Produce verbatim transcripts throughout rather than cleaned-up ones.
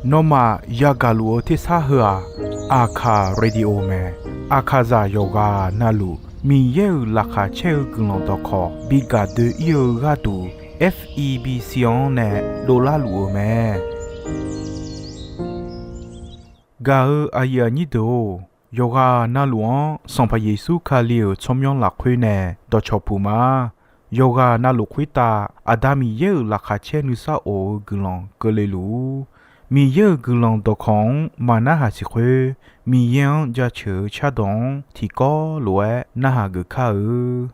Nawmaf yagaq luf-eu tersar heu-aq, Aqkaq Radio mae. Aqkaqzaq yawqghaq navluf Miqyaer-euq laqkhaq caer-eu guiqlanq dawqkawq bi gaq doe-ir-eu gharduq, F E B C-anr nae dovlar luf-euq mae. Gaq-eu aqyuif aqnyir deuq-or, yawqghaq navluf-anr Sanqpaq Yeqsur Kali-euq tsawrmyanr lafkhoer nae dawqcawq puq ma. Yawqghaq navluf khoertav Aqda Miqyaer-euq laqkhaq caer nuisar of-eu guiqlanq keuvle luf-ur. Miqyaer-euq guiqlanq dawqkawq-anr maqnarhaq siq khoer, Miqyaer-anr jaceuq-eu cardawq-anr tiqkawv lof-aer narhaq geuf kar-eu.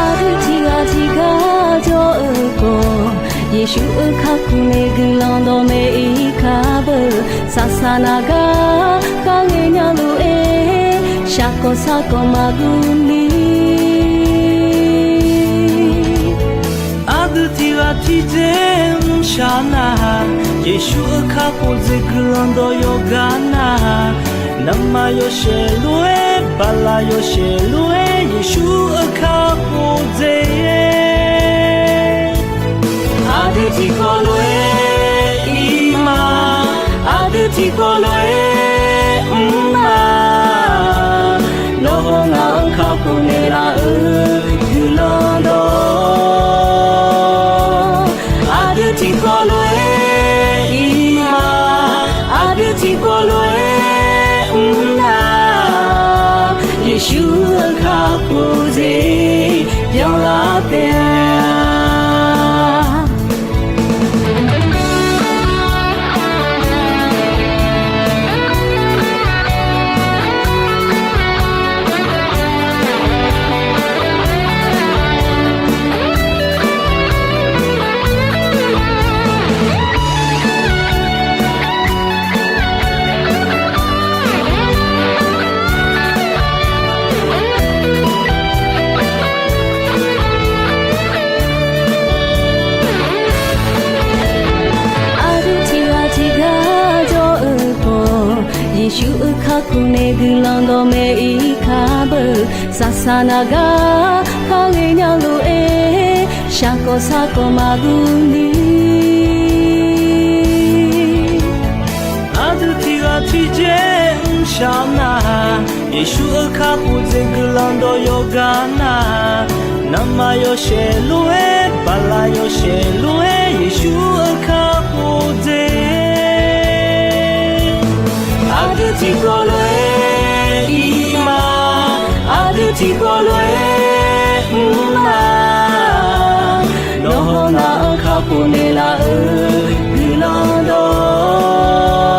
Aqdui tiqghaq tiqgar jawr-eu khawf, Yeqsur-euq kakhof nae guiqlanq dawqmaeq-ir kar beu. Saqsaq naq gar kharghae nya lof-aer, shaqkawq sarkawq maqguv ni. Aqdui tiqghaq tiqdzer mrshaq nar-aq, Yeqsur-euq kakhof dzaeq guiqlanq dawq yawqgar nar-aq, navmaqyawshaef lof-aer, baqlaq yawshaef lof-aer, Yeqsur-euq kakhof dzaeq. Aqdui tiqkawv lof-aer ir ma, aqdui tiqkawv lof-aer mr ma. Nawr hawr ngaq-anr kakhof naeqlaf-euq guiqlanq dawq. Aqdui tiqkawv lof-aer ir ma, aqdui tiqkawv lof-aer mr na. Yeqsur-euq kakhof dzaeq byanlar taef-a. Aqdui tiqghaq tiqgar jawr-eu khawf, Yeqsur-euq kakhof nae guiqlanq dawqmaeq-ir kar beu. Saqsaq naq gar kharghae nya lof-aer, shaqkawq sarkawq maqguv ni. Aqdui tiqghaq tiqdzer mrshaq nar-aq, Yeqsur-euq kakhof dzaeq guiqlanq dawq yawqgar nar-aq, navmaqyawshaef lof-aer, baqlaq yawshaef lof-aer, Yeqsur-euq kakhof dzaeq. Aqdui tiqkawv lof-aer ir ma, aqdui tiqkawv lof-aer mr ma. Nawr hawr ngaq-anr kakhof naeqlaf-euq guiqlanq dawq.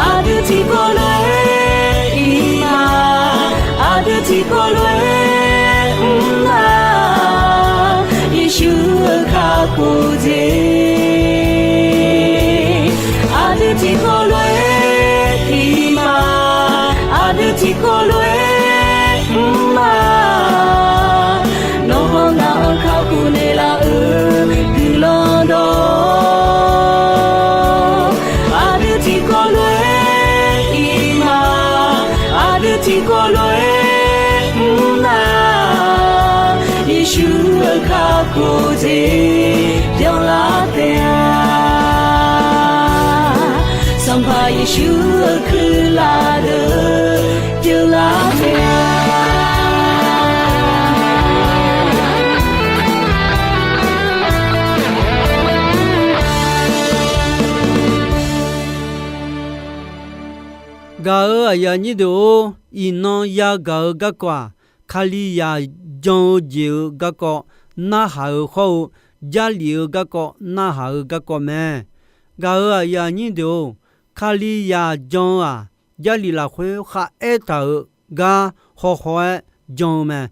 Aqdui tiqkawv lof-aer ir ma, aqdui tiqkawv lof-aer mr ma. Yeqsur-euq kakhof dzaeq. Aqdui tiqkawv lof-aer ir ma, aqdui tiqkawv lof-aer mr ma. Nawr hawr ngaq-anr kakhof naeqlaf-euq guiqlanq dawq. Aqdui tiqkawv lof-aer ir ma, aqdui tiqkawv lof-aer mr na. Yeqsur-euq kakhof dzaeq byanlar taef-a. Sanqpaq Yeqsur-euq kuirlaf deuq byanlar taef-a. Gaq-euq aqyuif aqnyir deuq-or, iqnan yagaq-eu garkawv-aq, Kalizaq jan-eu jeq-euq garkawv narhaq-euq hawr-eu, Jarlif-eu garkawv narhaq-eu garkawv mae. Gaq-euq aqyuif aqnyir deuq-or, Kalizaq jan-eu-aq, Jarlif lafkhoer kharaer taq-euq gar hawhaw-aer jan-eu mae.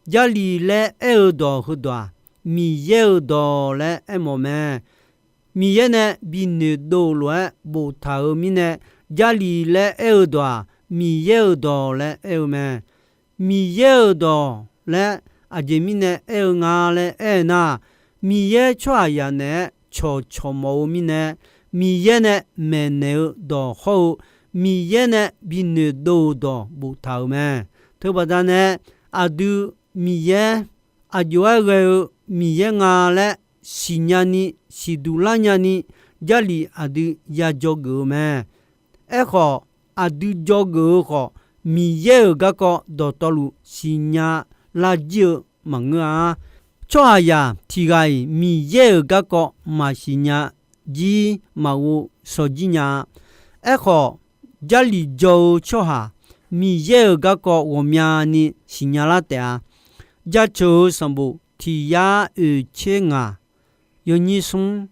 Jarlif laer aer-eu dawq heudawq-aq, Miqyaer-euq dawq laer aermawf mae. Miqyaer nae binoeq dov lof-aer boftaq-euq mirnae, Jarlif laer aer-eu dawq-aq, Miqyaer-euq dawq laer aer-eu mae. Miqyaer-euq dawq laer aqjeq mirnae aer-eu nga laer aer-eu nar, Miqyaer tsawrhaqzaq naeq-aer cawqcawq mawf-eu mirnae, Miqyaer nae maeqnaeq-eu dawq hawr-eu, Miqyaer nae binoeq dov-euq dawq boftaq-euq mae. Teubaqda nae, aqdui Miqyaer aqjox-aer ghae-eu Miqyaer nga laer siqnya ni, siqduq lar nya ni, Jarlif aqdui ya dzawgeuf-eu mae. Aerkhawf, aqdui dzawgeuf-eu khawf, Miqyaer-euq garkawv dawqtawvluf siqnya lar jir-eu maqngeur-a. Tsawrhaqzaq tiq ghaq-iq Miqyaer-euq garkawv maqsiq nya jir, maqghov shaw jir nya-a. Aerkhawf, Jarlif dzaw-eu tsawrhaq Miqyaer-euq garkawv ghawqmyani siqnya lar taef-a. Jaceuq-eu sanqbof tiq yar oeq tser ngaq yawnyir smr,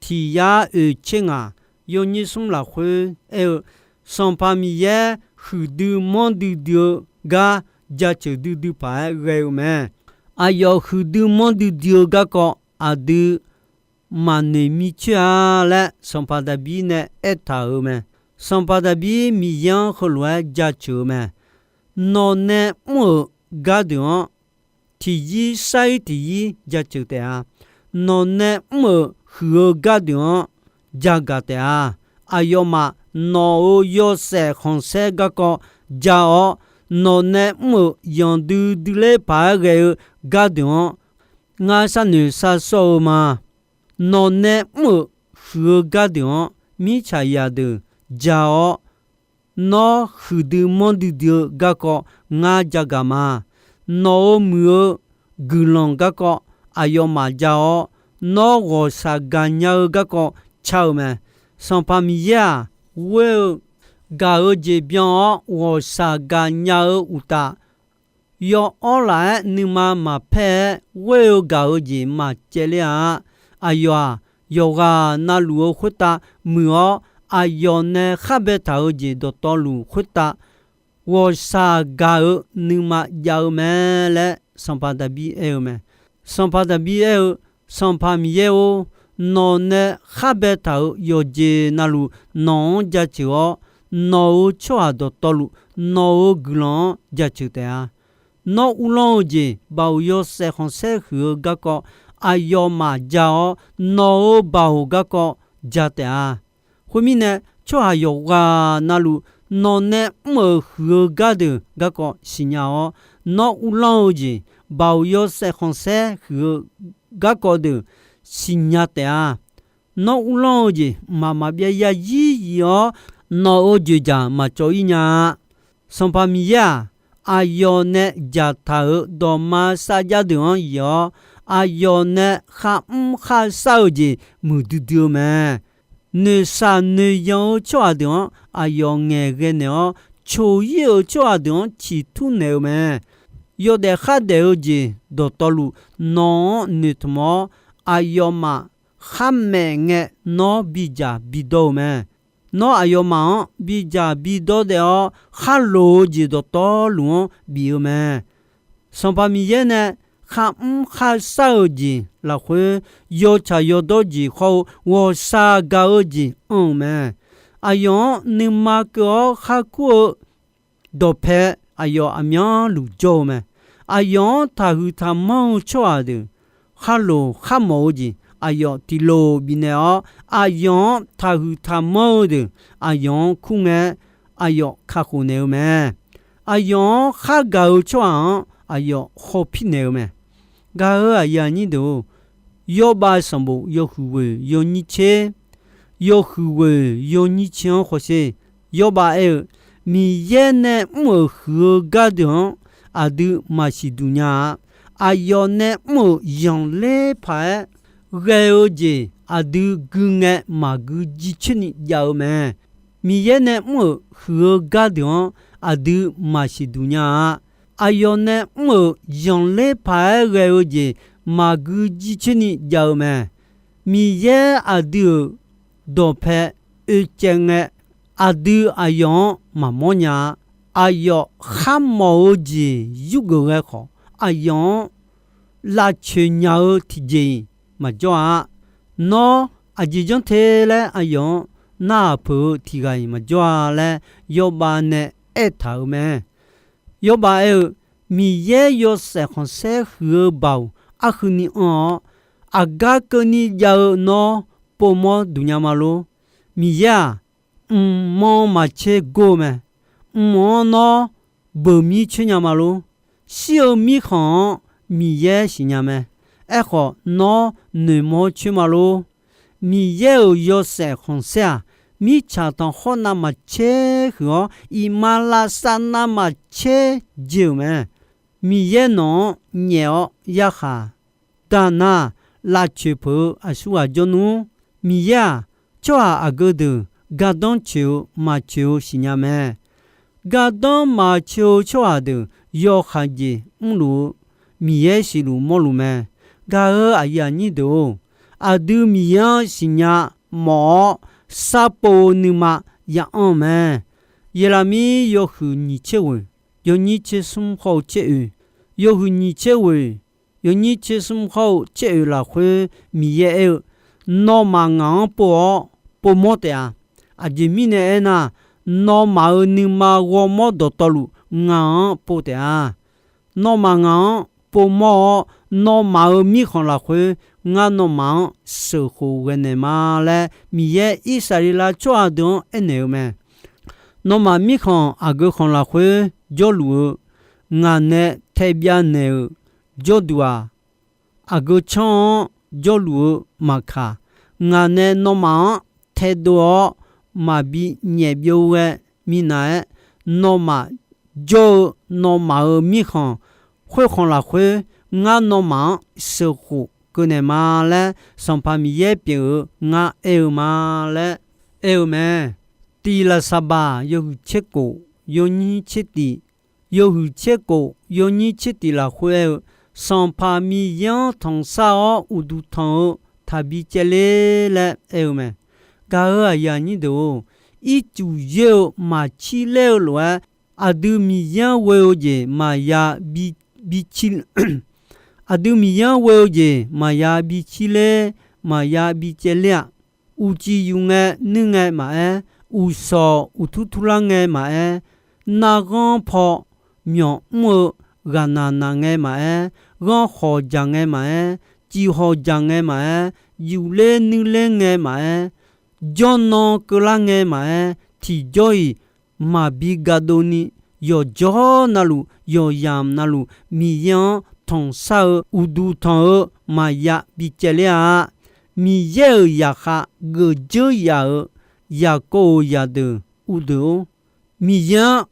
tiq yar oeq tser ngaq yawnyir smr lafkhoer aer-eu, Sanqpaq Miqyaer huiqdui manrdui dui-eu gar jaceuq duidui paq-aer ghae-eu mae. Aqyawf huiqdui manrdui dui-eu garkawv aqdui maqnoeq mircoer-a laer, Sanqpaq Daqbir nae aertaq-euq mae. Sanqpaq Daqbir Miqyaer-anr heulof-aer jaceuq-eu mae. Nawq nae mr-euq gardeuq-anr tiqyir sair tiqyir jaceuq taef-a. Nawq nae mr-euq huiq-eu gardeuq-anr jagaq taef-a. Aqyawfmaf nawq-euq yawshaef khanqsaer garkawv ja-awr, nawq nae mr-euq yanqdui duiler paq-aer ghae-eu gardeuq-anr ngar sharnoeq sharsawr-eu ma. Nawq nae mr-euq huiq-eu gardeuq-anr mirtsaq zaqdeuq ja-awr, nawr huiqdui manrdui dui-eu garkawv ngar jagaq ma. Nawq-euq muiq-eu guiqlanq garkawv aqyawfmaf ja-awr, nawr ghawqshaq gaqnya-eu garkawv car-eu mae. Sanqpaq Miqyaer-aq, ghoer-eu gaq-eu jeq byan-awr ghawqshaq gaqnya-eu uqtaf, yawawr laf-aer nuima maqpaer-aer ghoer-eu gaq-eu jeq maqcaevler-a. Aqyawf-aq, yawqghaq navluf-eu khoertav muiq-awr, aqyawf nae khar baetaq-eu jeq dawqtawvluf khoertav ghawqshaq gaq-eu nuima jav-eu mae laer Sanqpaq Daqbir aer-eu mae. Sanqpaq Daqbir aer-eu, Sanqpaq Miqyaer-or, nawq nae khar baetaq-euq yawqjeq navluf nawq-anr jaceuq-awr, nawq-euq tsawrhaq dawqtawvluf nawq-euq guiqlanq-anr jaceuq taef-a. Nawr uvlanr-eu jeq baoq yawshaef khanqsaer huiq-eu garkawv aqyawfmaf ja-awr, nawq-euq baoq garkawv ja taef-a. Khoermirnae, tsawrhaq yawqghaq navluf nawq nae mr-euq huiq-eu gardeuq garkawv siqnya-awr, nawr uvlanr-eu jeq baoq yawshaef khanqsaer huiq-eu garkawv deuq siqnya taef-a. Nawr uvlanr-eu jeq mqmaq maqbyav yarzir zif-awr, nawq-euq joeqjaq maqcawv-ir nya-a. Sanqpaq Miqyaer-aq, aqyawf nae dzaqtaq-euq dawqma sarjax deuq-anr zif-awr, aqyawf nae kharmr kharshar-eu jeq muiqdui dui-eu mae. Noeqshaq noeqyan-eu tsawrhaq deuq-anr aqyawf ngaeqghae naeq-awr, coq-ir-euq tsawrhaq deuq-anr ciqtur naeq-eu mae. Yawdaef khardaef-eu jeq dawqtawvluf nawq-anr noeqtmq-awr, aqyawfmaf khar maeq ngae nawr bidzaq bidawr-eu mae. Nawr aqyawfmaf-anr bidzaq bidawr daef-awr, khar loq-eu jeq dawqtawvluf-anr bif-eu mae. Sanqpaq Miqyaer nae kharmr kharshar-eu jeq lafkhoer, yawtsaq yawdawr jeq khawr-eu ghawqshaq gaq-eu jeq anr-eu mae. Aqyawf-anr nuima keuv-awr khar kur-eu dawqpae aqyawf aqmyanluf jawr-eu mae. Aqyawf-anr taqhuiq taqmanr-eu tsawrhaq deuq, khar loq khar mawf-eu jeq aqyawf tiqloq bifnaeq-awr, aqyawf-anr taqhuiq taqmanr-eu deuq aqyawf-anr kur ngae, aqyawf kakhof naeq-eu mae. Aqyawf-anr khar gaq-eu tsawrhaq-anr aqyawf khawpir naeq-eu mae. Gaq-euq aqyuif aqnyir deuq-or, Yawrbav sanqbof yawhuiq ghoeq yawnyir tser, yawhuiq ghoeq yawnyir tser-anr khawsher. Yawrbav aer-eu, Miqyaer nae mr-euq huiq-eu gardeuq-anr aqdui maqsiq duq nya-a. Aqyawf nae mr-euq zanqler paq-aer ghae-eu jeq aqdui gui ngae maqgui jircoer ni jav-eu mae. Miqyaer nae mr-euq huiq-eu gardeuq-anr aqdui maqsiq duq nya-a. Aqyawf nae mr-euq zanqler paq-aer ghae-eu jeq maqgui jircoer ni jav-eu mae. Miqyaer aqdui-euq dawqpae oecaev ngae, aqdui aqyawf-anr maqmawr nya-a. Aqyawf kharmawf-eu jeq yurgeuf ghae khawf, aqyawf-anr lavcoeq nya-eu tiqjeq-iq maqjawr-a. Nawr aqjeq janr te laer aqyawf-anr narhaq peuq-eu tiq ghaq-iq maqjawr-a laer, Yawrbav nae aertaq-euq mae. Yawrbav aer-eu, Miqyaer yawshaef khanqsaer huiq-eu baoq arhuini anr-awr, Aqgar keuvni jav-eu nawr povmawr duq nya ma lor. Miqyaer-aq, mqmanr maqtser gor-eu mae. Mq-anr nawr beuqmir coer nya ma lor. Shir-eu mirkhanq-anr Miqyaer siqnya mae. Aerkhawf, nawr noeqmawr coer ma lor. Miqyaer-euq yawshaef khanqsaer-aq, mirtsaq tanqkhawr navmaqtser huiq-awr, iqmalavshav navmaqtser jeq-euq mae. Miqyaer nawq-anr nyaef-awr yarkhaq daq nar, lavcoeq peuq-eu aqsurghaq jawrnmr. Miqyaer-aq, tsawrhaq aqgeu deuq gardanr coeq-eu maqcoeq-eu siqnya mae. Gardanr maqcoeq-eu tsawrhaq deuq yawkhav jeq mrluf-eu Miqyaer siqluf mawrluf mae. Gaq-euq aqyuif aqnyir deuq-or, aqdui Miqyaer-anr siqnya mawf-awr, sharpov-eu nuima ya anr-eu mae. Yeqlaqmir yawhuiq nyiq tser ghoeq, yawnyir tser smr khawr-eu tser oeq, yawhuiq nyiq tser ghoeq, yawnyir tser smr khawr-eu tser oeq lafkhoer Miqyaer aer-eu, Nawmaf ngaq-anr pov-awr povmawr taef-a. Aqjeq mirnae aernar, nawmaf-euq nuima ghawrmawr dawqtawvluf ngaq-anr pov taef-a. Nawmaf ngaq-anr povmawr-awr, nawmaf-euq mirkhanq lafkhoer ngar nawmaf-anr sheuqkhof ghae naeq ma laer, Miqyaer Irsaqleqlav tsawrhaq deuq-anr aernaeq-eu mae. Nawmaf mirkhanq aqgeu khanq lafkhoer jawrluf-eu, ngaq nae tae byav naeq-euq jawrduq-aq, aqgeu tsanr-anr jawrluf-eu maqkaq, ngaq nae nawmaf-anr taedov-awr maqbi nyaef byov ghae minav-aer, nawmaf jawr-eu nawmaf-euq mirkhanq khoerkhanq lafkhoer ngar nawmaf-anr sheuqkhof keuv naeq ma laer, Sanqpaq Miqyaer pyeuf-eu ngar aer-eu ma laer aer-eu mae. Tiq Laqsaqbaq yawhuiq tser kof yawnyir tser tiq, yawhuiq tser kof yawnyir tser tiq lafkhoer aer-eu, Sanqpaq Miqyaer-anr tanqsar-awr uqduq tanq-eu taqbi caevler laer aer-eu mae. Gaq-euq aqyuif aqnyir deuq-or, ircuf yaer-eu maqcir laer-eu lof-aer, aqdui Miqyaer-anr ghoe-eu jeq maqya bi, bi cir aqdui Miqyaer-anr ghoe-eu jeq maqya bi cir ler, maqya bi caevler-aq, uqcif yuf ngae nuir ngae maqaer, uqshawq uqtur turlar ngae maqaer, narghanr paw myawq mr-eu ghaqnaq naq ngae maqaer, ghanrkhawq jaq ngae maqaer, ciqhawq jaq ngae maqaer, yufler nuirler ngae maqaer, jawrnan keuvlar ngae maqaer, tiqjawr-iq maqbi gadov ni, yawqjawr navluf yawqyamq navluf Miqyaer-anr tanqsar-eu uqduq tanq-eu maqya bi caevler-a. Miqyaer-euq zaqkhav geufdzeur yaf-euq Yaqkov-euq zaqdeuq uvdeuq-or, Miqyaer-anr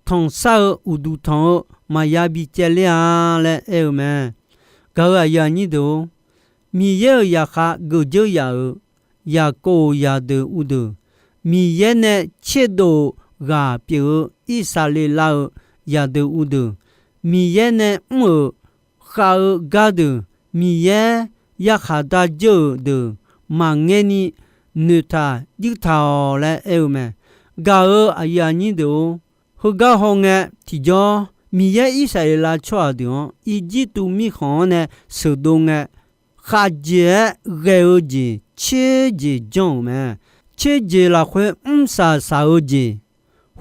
tanqsar-eu uqduq tanq-eu maqya bi caevler-a laer aer-eu mae. Gaq-euq aqyuif aqnyir deuq-or, Miqyaer-euq zaqkhav geufdzeur yaf-euq Yaqkov-euq zaqdeuq uvdeuq, Miqyaer nae tserdov-euq ghaq pyeuf-eu Irsaqleqlav-euq zaqdeuq uvdeuq, Miqyaer nae mr-euq khav-eu gardeuq, Miqyaer yarkhaq dardzeur-euq deuq maqngaer ni noeqtaq juirtaq-awq laer aer-eu mae. Gaq-euq aqyuif aqnyir deuq-or, heugar hawngae tiqjawr, Miqyaer Irsaqleqlav tsawrhaq deuq-anr Irjirtuv mirkhanq-anr nae sheuqdov ngae, khavjeq-aer ghae-eu jeq tser jeq janr-euq mae. Tser jeq lafkhoer mrsaq saq-eu jeq,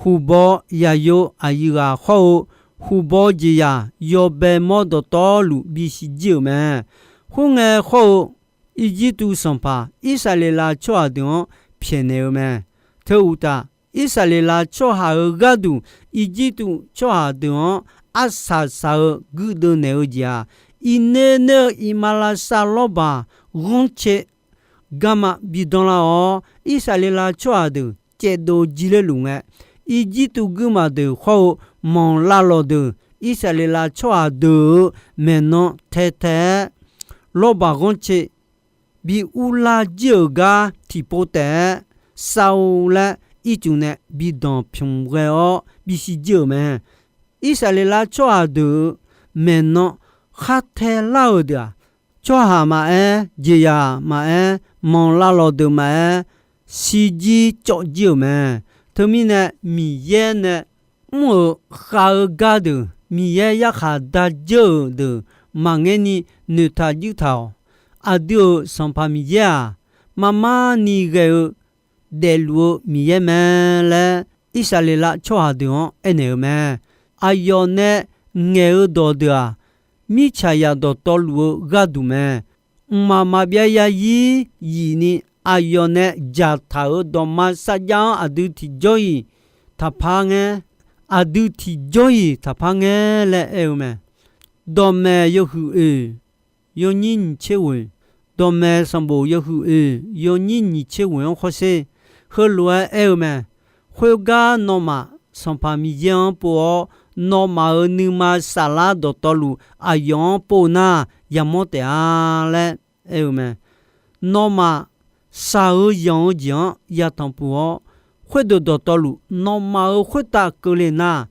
huqbaw yaqyo aqyuif ghaq hawr-eu, huqbaw jeqzaq yawbae mawr dawqtawvluf bisiq jir-euq mae. Khoerngae hawr-eu, Irjirtuv sanqpaq Irsaqleqlav tsawrhaq deuq-anr pyaeqnaeq-eu mae. Teu uqtaf, Irsaqleqlav tsawrhaq-euq gharduq Irjirtuv tsawrhaq deuq-anr arsaq saq-eu guirdeuv naeq-eu jeq-aq, irner ner-eu iqmalavshav lawrbaq ghanrcae garma bidanr lar-awr, Irsaqleqlav tsawrhaq deuq caevdov jir lerluf ngae, Irjirtuv guirmaf deuq hawr-eu manqlav lawqdeuq, Irsaqleqlav tsawrhaq deuq-euq maeqnan taetae-aer lawrbaq ghanrcae bi urlar jir-euq gar tiqpov taef-aer sav-eu laer ircuf nae bi danqpymq ghae-awr bisiq jir-euq mae. Irsaqleqlav tsawrhaq deuq-euq maeqnan khar tae lar-euq deuq-aq, tsawrhaq maqaer, jeqzaq maqaer, manqlav lawqdeuq maqaer, shirjir cawv jir-euq mae. Teumirnae Miqyaer nae mr-euq khav-eu gardeuq, Miqyaer yarkhaq dardzeur-euq deuq maqngaer ni noeqtaq juirtaq-awq. Aqdui-euq Sanqpaq Miqyaer-aq, marmar ni ghae-eu daefluf-eu Miqyaer mae laer, Irsaqleqlav tsawrhaq deuq-anr aernaeq-eu mae. Aqyawf nae ngaeq-eu dawqdeuq-aq, mirtsaqzaq dawqtawvluf-eu gharduq mae. mqmaq maqbyav yazir yif ni aqyawf nae dzaqtaq-euq dawqma sarjax-anr aqdui tiqjawr-iq taqpar ngae, aqdui tiqjawr-iq taqpar ngae laer aer-eu mae. Dawqmaeq yawhuiq oeq yawnyir nyiq tser ghoeq, dawqmaeq sanqbof yawhuiq oeq yawnyir nyiq tser ghoeq-anr hawsher. Heulof-aer aer-eu mae. Khoergar nawmaf Sanqpaq Miqyaer-anr pov-awr, nawmaf-euq nuima saflar dawqtawvluf aqyawf-anr pov nar, yamawr taef-a laer aer-eu mae. Nawmaf shaq-eu yanq-eu jeq-anr yatanq puq-awr, khoerdeuq dawqtawvluf nawmaf-euq khoertav keuvle nar,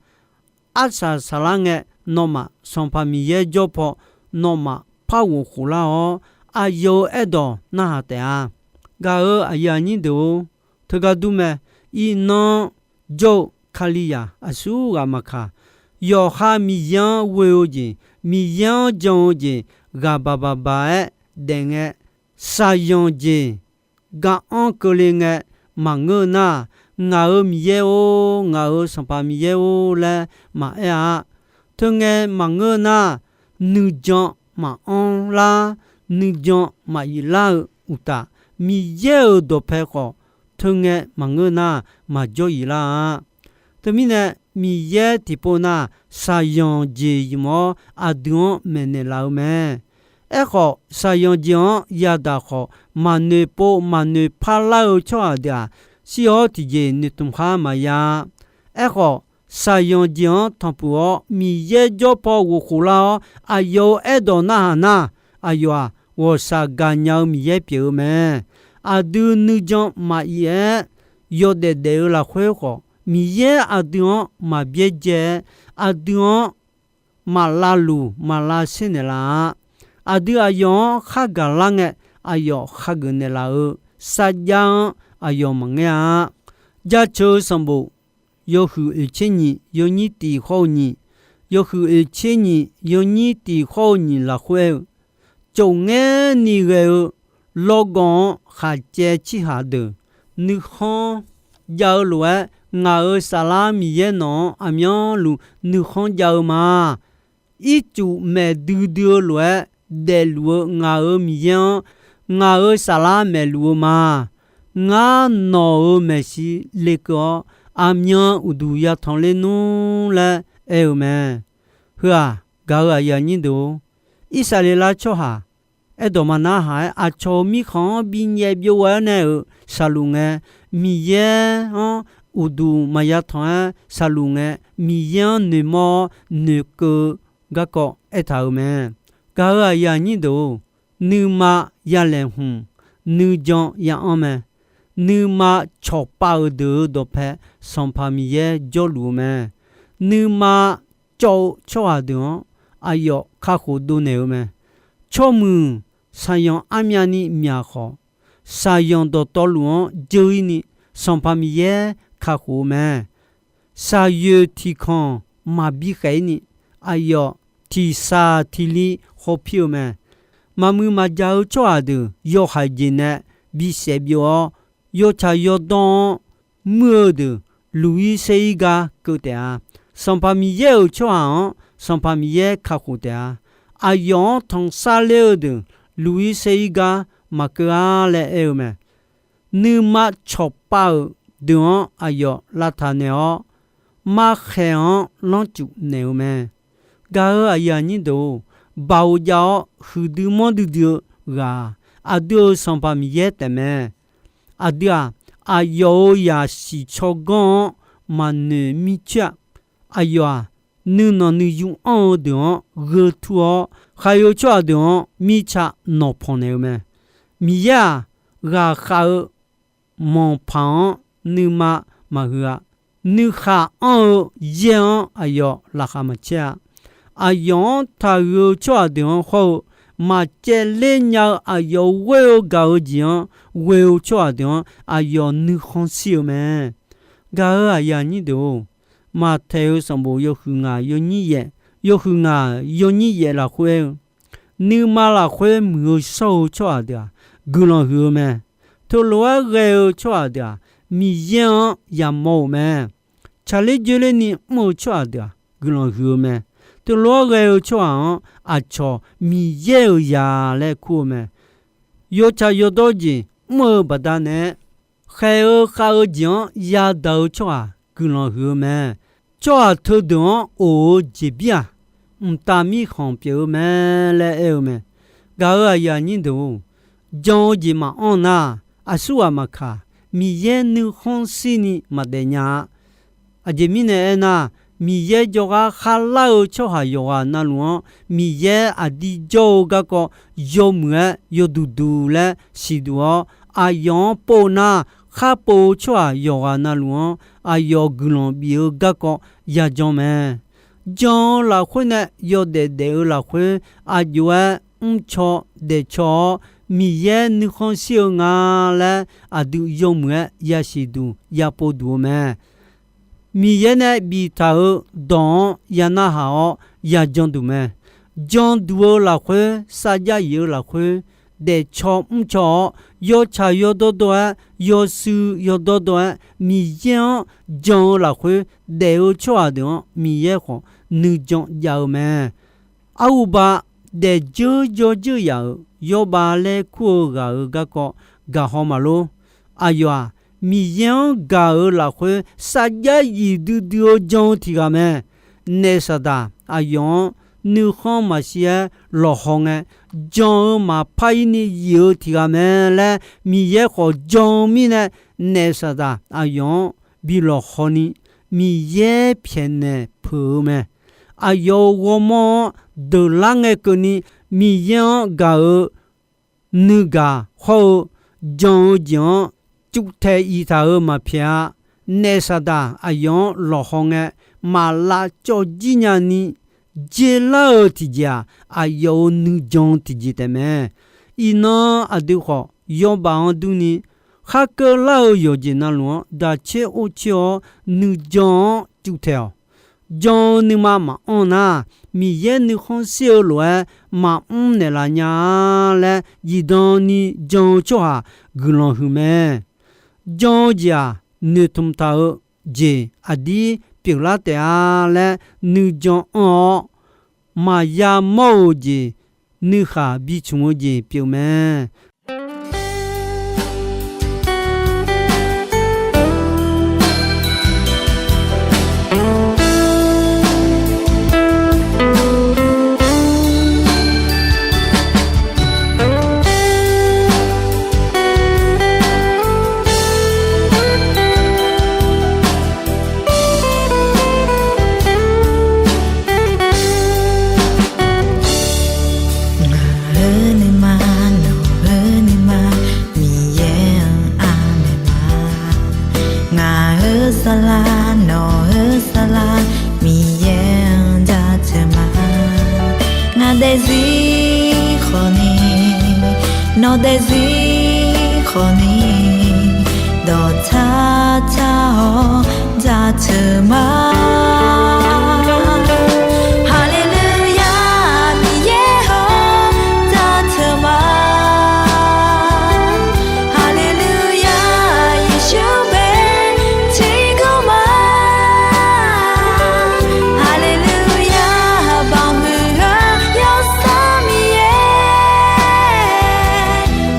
arsaq saqlar ngae, nawmaf Sanqpaq Miqyaer jawr paw nawmaf par ghof khof lar-awr, aqyawf-euq aerdawq narhaq taef-a. Gaq-euq aqyuif aqnyir deuq-or, teugar dur mae. Iqnan jawr-eu Kalizaq aqsurghaq maqkaq, yawqha Miqyaer-anr ghoe-eu jeq, Miqyaer-anr jan-eu jeq ghaq baq baq baq-aer daef ngae, shaqyanq jeq ga-anr keuvle ngae maqngeur-eu nar, ngaq-euq Miqyaer-or, ngaq-euq Sanqpaq Miqyaer-or laer maqaer-a. Teungae maqngeur-eu nar, nuijan maqanr lar, nuijan maqyif lar-eu uqtaf, Miqyaer-euq dawqpae khawf teungae maqngeur nar, maqjawr yif lar-a. Teumirnae, Miqyaer tiqpov nar, shaqyanq jeq ymq-awr aqdui-anr maeqnaeq laf-eu mae. Aerkhawf, shaqyanq jeq-anr yadaq khawf, maqnoeq pov maqnoeq par lar-eu tsawrhaq deuq-aq, shir-awr tiqjeq noeqtmq khar maqya-a. Aerkhawf, shaqyanq jeq-anr tanqpuq-awr, Miqyaer jawr paw ghof khof lar-awr, aqyawf-euq aerdawq narhaq nar, aqyawf-aq, ghawqshaq gaqnya-eu Miqyaer pyeuf-eu mae. Aqdui nuijan maqyif-aer, yawdaef daef-eu lafkhoer khawf, Miqyaer aqdui-anr maqbyaerdzae-aer, aqdui-anr maqlavluf maqlavsher naeqlaf-a. Aqdui aqyawf-anr khar gaqlar ngae, aqyawf khageuf naeqlaf-eu sarjax-anr aqyawf maqngaer-a. Jaceuq-eu sanqbof yawhuiq oeqtser nyiq yawnyir tiq khawr-eu nyiq, yawhuiq oeqtser nyiq yawnyir tiq khawr-eu nyiq lafkhoer aer-eu, cofngaer ni ghae-eu lawrgawv-anr khaqcaev cirhaq deuq, nuikhanr jav-eu lof-aer, ngaq-euq saflar Miqyaer nawq-anr aqmyanluf nuikhanr jav-eu ma. Ircuf maeq duidui-eu lof-aer daefluf-eu ngaq-euq Miqyaer-anr, ngaq-euq saflar maeqluf-eu ma. Ngar nawq-euq maeqshi lekeuv-awr, aqmyan uqduq yatanq ler nmr laer aer-eu mae. Heu-aq, gaq-euq aqyuif aqnyir deuq-or, Irsaqleqlav tsawrhaq aerdawq maqnarhaq-aer, aqcawq-euq mirkhanq-anr binyaev byov ghae-aer nae-euq shaqluf ngae, Miqyaer-anr uqduq maqya tanq-aer shaqluf ngae, Miqyaer-anr noeqmawr-awr noeqkeuv-eu garkawv aertaq-euq mae. Gaq-euq aqyuif aqnyir deuq-or, nuima yalaeqhmq, nuijan ya-anr mae. Nuima cawqpav-euq deuq-euq dawqpae Sanqpaq Miqyaer jawrluf-eu mae. Nuima cawv-eu tsawrhaq deuq-anr aqyawf kakhof dovnaeq-eu mae. Tsawrmuiq saqyanq armyavni myaq khawf, saqyanq dawqtawvluf-anr dzeur-ir ni Sanqpaq Miqyaer kakhof-eu mae. Shaqyoeq tiqkanq maqbi khaef-ir ni, aqyawf tiqshaq tiqli hawpir-eu mae. Maqmuiq maqjaq-eu tsawrhaq deuq yawhaiq jeq nae bisaef byov-awr, yawtsaq yawdawr-anr muir-eu deuq luq-ir ser-ir gar keuv taef-a. Sanqpaq Miqyaer-euq tsawrhaq-anr Sanqpaq Miqyaer kakhof taef-a. Aqyawf-anr tanqsar ler-eu deuq luq-ir ser-ir gar maqkeuv-ar laer aer-eu mae. Nuima cawqpav-euq deuq-anr aqyawf lavtaq naeq-awr, markhaeq-anr lanrcuf naeq-eu mae. Gaq-euq aqyuif aqnyir deuq-or, baoq jav-awr huiqdui manrdui dui-eu ghaq-aq, aqdui-euq Sanqpaq Miqyaer taefmae. Aqdui-aq, aqyawf-euq zaqsiq tsawrganr-anr maqnoeq mircoer-a. Aqyawf-aq, nuinanq nuiyu anr-eu deuq-anr gheu tur-awr, khaqyo tsawrhaq deuq-anr mirtsa nawqpanq naeq-eu mae. Miqyaer-aq, ghaqkhav-eu manqpaq-anr nuima maqhuiq-a. Nuikhaq anr-eu yaer-anr aqyawf laqkhaq maqcaer-a. Aqyawf-anr taqhuiq-eu tsawrhaq deuq-anr hawr-eu, maqcaevler nya-eu aqyawf ghoer-eu gaq-eu jeq-anr ghoe-eu tsawrhaq deuq-anr aqyawf nuikhanr shir-eu mae. Gaq-euq aqyuif aqnyir deuq-or, Maqtaeq-eu sanqbof yawhuiq ngaq yawnyir yaef, yawhuiq ngaq yawnyir yaef lafkhoer aer-eu, nuima lafkhoer muiq-eu shawr-eu tsawrhaq deuq-aq, guiqlanq huiq-eu mae. Teulof-aer ghae-eu tsawrhaq deuq-aq, Miqyaer-anr yamawr-euq mae. Tsaqler dzoerlerni mr-eu tsawrhaq deuq-aq, guiqlanq huiq-eu mae. Teulof-aer ghae-eu tsawrhaq-anr aqcawq Miqyaer-euq zaq laer kur-eu mae. yawtsaq yawdawr jeq mr-eu baqdanae, khaeq-eu khav-eu jeq-anr yadaq-eu tsawrhaq guiqlanq huiq-eu mae. Tsawrhaq teudeuq-anr of-eu jeqbir-aq, mqtav mirkhanq pyeuf-eu mae laer aer-eu mae. Gaq-euq aqyuif aqnyir deuq-or, jan-eu jeq maqanr nar, aqsurghaq maqkaq, Miqyaer nuikhanr shirni maqdaef nya-a. Aqjeq mirnae aernar, Miqyaer jawrgar kharlar-eu tsawrhaq yawqghaq navluf-anr, Miqyaer aqdir jawr-eu garkawv yawmuiq-aer yawduq duq laer siqduq-awr, aqyawf-anr pov nar, khar pov-eu tsawrhaq yawqghaq navluf-anr aqyawf guiqlanq bif-eu garkawv yajan mae. Jan-eu lafkhoer nae yawdaef daef-eu lafkhoer, aqjox-aer mrcaw daefcaw-awr, Miqyaer nuikhanr shir-eu nga laer aqdui yawmuiq-aer yasiq duq yapov duq-eu mae. Miqyaer nae biftaq-euq dawq-anr yanarhaq-awr yajan duq mae. Janduq-eu lafkhoer, sarjax yif-eu lafkhoer, daefcaw mrcaw-awr, yawtsaq yawdawr dawr-aer, yawshuif yawdawr dawr-aer, Miqyaer-anr jan-eu lafkhoer daef-eu tsawrhaq deuq-anr Miqyaer khawf nuijan jav-eu mae. Arhuba, daefdzeur yawdzeur yaf-euq yawrbav laer kur-eu ghaq-euq garkawv gaqhaw maqlor. Aqyawf-aq, Miqyaer-anr gaq-euq lafkhoer sarjax yif duidui-eu jan-eu tiq ghaq mae. Naef Saqdaq aqyawf-anr nuikhanr maqshir-aer lawqhaw ngae, jan-eu maqpar-ir ni yif-eu tiq ghaq mae laer Miqyaer khawf jan-eu mirnae, Naef Saqdaq aqyawf-anr bi lawqhaw ni Miqyaer pyaeqnaeq peuq-eu mae. Aqyawf-euq ghawrmawr-anr deuqlar ngae keuvni Miqyaer-anr gaq-eu nuigaq hawr-eu jan-eu jeq-anr cuvtaeq iftaq-euq maqpyaeq-a. Naef Saqdaq aqyawf-anr lawqhaw ngae, maqlavcawv jir nyani jerlar-eu tiqjeq-aq, aqyawf-euq nuijan tiqjeq taef mae. Iqnan aqdui khawf yawbaf-anr durni, khar keuvlar-eu yawqjeq navluf-anr daqtser or tser-awr nuijan-anr cuvtaeq-awq. Jan-eu nuima maqanr nar, Miqyaer nuikhanr shir-eu lof-aer maqmr naeqlaf nya-a laer zifdan ni jan-eu tsawrhaq guiqlanq huiq mae. Jan-eu jeq-aq, noeqtmq taq-eu jeq aqdir pyeuflar taef-a laer nuijan anr-awr, maqya mawr-euq jeq nuikhaq bicmq-eu jeq pyeuf mae. Ngaq-euq nuima, nawq-euq nuima, Miqyaer-anr aqmaeq ma. Ngaq-euq saflar, nawq-euq saflar, Miqyaer-anr jaceuq ma. Ngaq daefzir khawfni, nawq daefzir khawfni, dawqtsar tsar-awr jaceuq ma. Haleluya, Miqyaer-or, jaceuq ma. Haleluya, Yeqsur bae tiqkawv ma. Haleluya, baoq huiq-eu Yawsanr Miqyaer,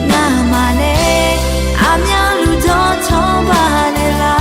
ngamaf nae aqmyanluf dawqtawvluf baqdanae lar.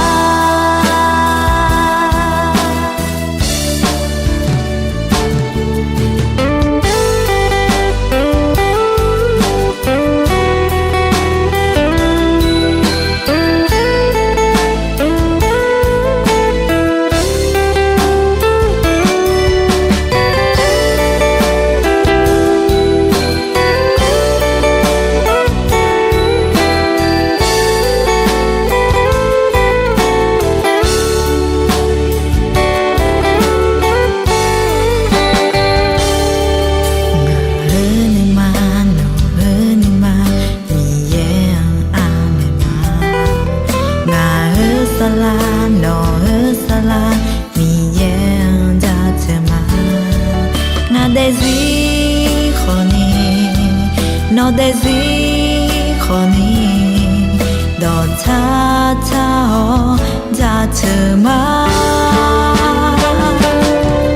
Ngaq-euq nuima, nawq-euq nuima, Miqyaer-anr aqmaeq ma. Ngaq-euq saflar, nawq-euq saflar, Miqyaer-anr jaceuq ma. Ngaq daefzir khawfni, nawq daefzir khawfni, dawqtsar tsar-awr jaceuq ma.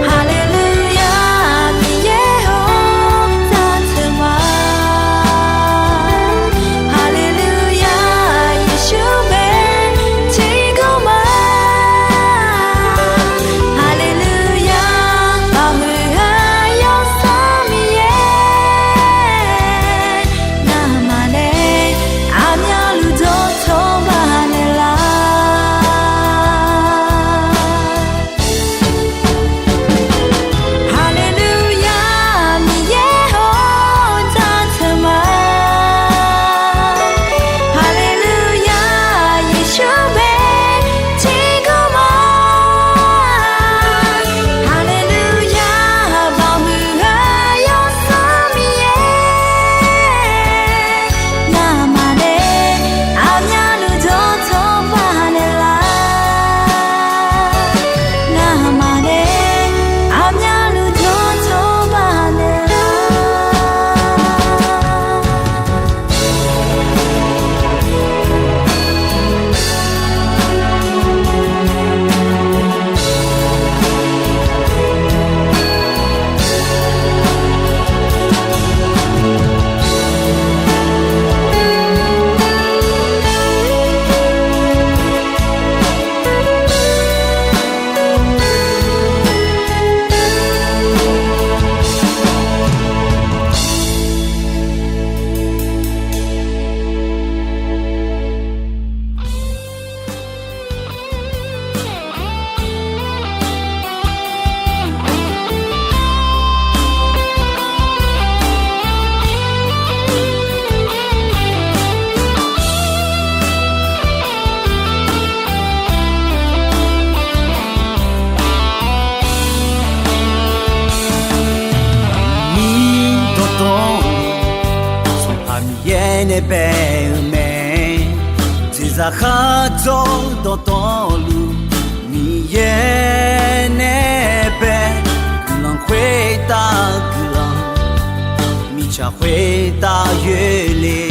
Haleluya, Miqyaer-or, jaceuq ma. bae-eu mae. Jeqzaq khardzawr dawqtawvluf, Miqyaer nae bae guiqlanq khoertav guiqlanq, mirtsaq khoertav yoerle,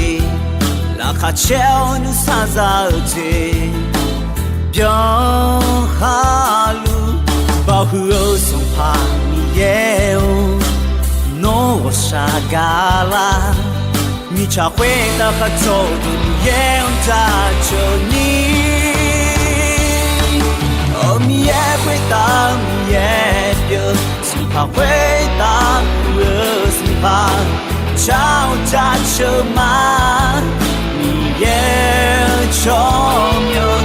laqkhaq caer-awr nuisar za-eu jeq byanlar luf, baoq huiq-eu Sanqpaq Miqyaer-or, nawr ghawqshaq gaqlar. Mirtsaq khoertav khardzawr-eu Miqyaer-anr jaceuq ni, Miqyaer khoertav Miqyaer pyeuf, Sanqpaq khoertav huiq-eu Sanqpaq, jar-awr jaceuq ma. Miqyaer-eu tsawrmyanr,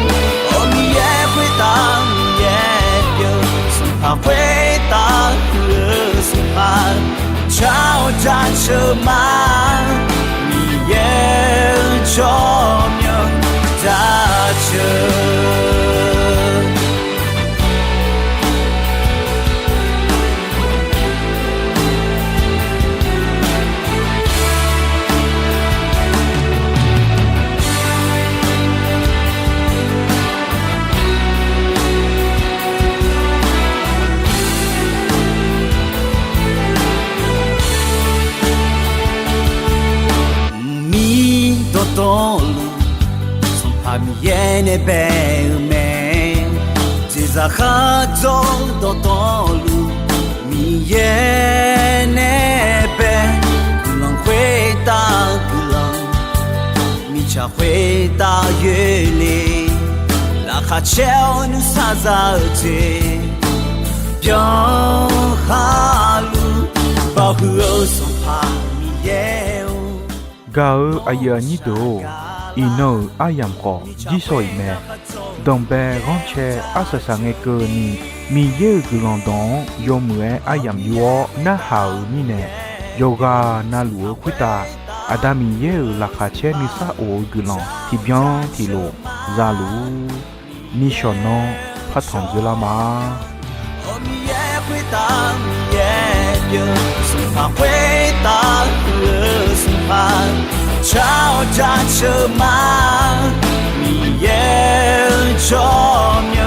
Miqyaer khoertav Miqyaer pyeuf, Sanqpaq khoertav huiq-eu Sanqpaq, jar-awr jaceuq ma. Miqyaer-eu tsawrmyanr jaceuq Mqmir dawqtawvluf, Sanqpaq Miqyaer nae bae-eu mae. Jeqzaq khardzawr dawqtawvluf, Miqyaer nae bae guiqlanq khoertav guiqlanq, mirtsaq khoertav yoerle, laqkhaq caer-awr nuisar za-eu jeq byanlar luf, baoq huiq-eu Sanqpaq Miqyaer-or. Gaq-eu aqyuif aqnyir deuq-or, iqnan-euq aryamq khawf jirsawq iq mae. Danqbae ghanrcae arsaq saq ngae keuvni, Miqyaer-euq guiqlanq dawq-anr yawmuiq-aer aryamq yur-awr narhaq-euq mirnae, yawqghaq navluf-eu khoertav Aqda Miqyaer-euq laqkhaq caer nuisar of-eu guiqlanq tiqbyan tiqlof za luf-ur. Nishawq nanr partanq dzeurlar ma. Miqyaer khoertav Miqyaer pyeuf, Sanqpaq khoertav huiq-eu Sanqpaq, jar-awr jaceuq ma. Miqyaer-eu tsawrmyanr